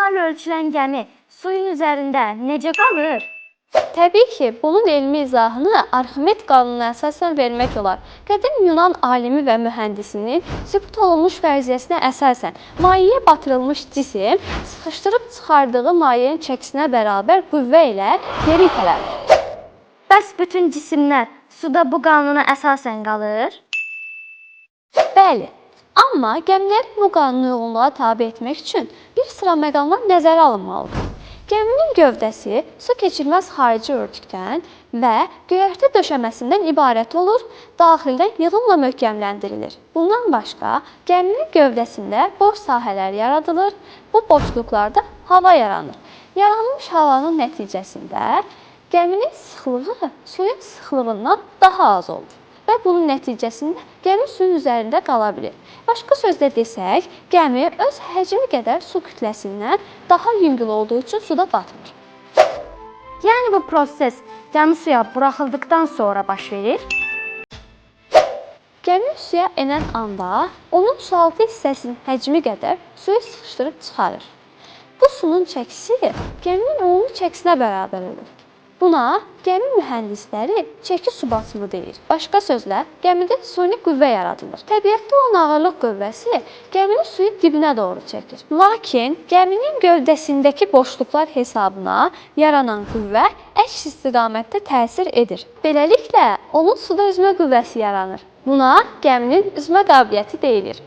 Bunlarla ölçülən gəmi suyun üzərində necə qalır? Təbii ki, bunun elmi izahını Arximed qanununa əsasən vermək olar. Qədim Yunan alimi və mühəndisinin sübut olunmuş fərziyyəsinə əsasən mayeyə batırılmış cisim sıxışdırıb çıxardığı mayenin çəkisinə bərabər qüvvə ilə geri itələnir. Bəs bütün cisimlər suda bu qanuna əsasən qalır? Bəli. Amma gəmiləri bu qanuna uyğunluğa tabe etmək üçün bir sıra məqamlar nəzərə alınmalıdır. Gəminin gövdəsi su keçirməz xarici örtükdən və göyərtə döşəməsindən ibarət olur, daxildə yığımla möhkəmləndirilir. Bundan başqa, gəminin gövdəsində boş sahələr yaradılır, bu boşluqlarda hava yaranır. Yaranmış havanın nəticəsində gəminin sıxlığı suyun sıxlığından daha az olur və bunun nəticəsində gəmi suyun üzərində qala bilir. Başqa sözlə desək, gəmi öz həcmi qədər su kütləsindən daha yüngül olduğu üçün suda batmır. Yəni bu proses gəmi suya buraxıldıqdan sonra baş verir? Gəmi suya enən anda onun sualtı hissəsinin həcmi qədər suyu sıxışdırıb çıxarır. Bu sunun çəkisi gəminin ümumi çəkisinə bərabər olur. Buna gəmi mühəndisləri çəki su basımı deyir. Başqa sözlə, gəmidə suni qüvvə yaradılır. Təbiətdə olan ağırlıq qüvvəsi gəmini suyun dibinə doğru çəkir. Lakin gəminin gövdəsindəki boşluqlar hesabına yaranan qüvvə əks istiqamətdə təsir edir. Beləliklə, onun suda üzmə qüvvəsi yaranır. Buna gəminin üzmə qabiliyyəti deyilir.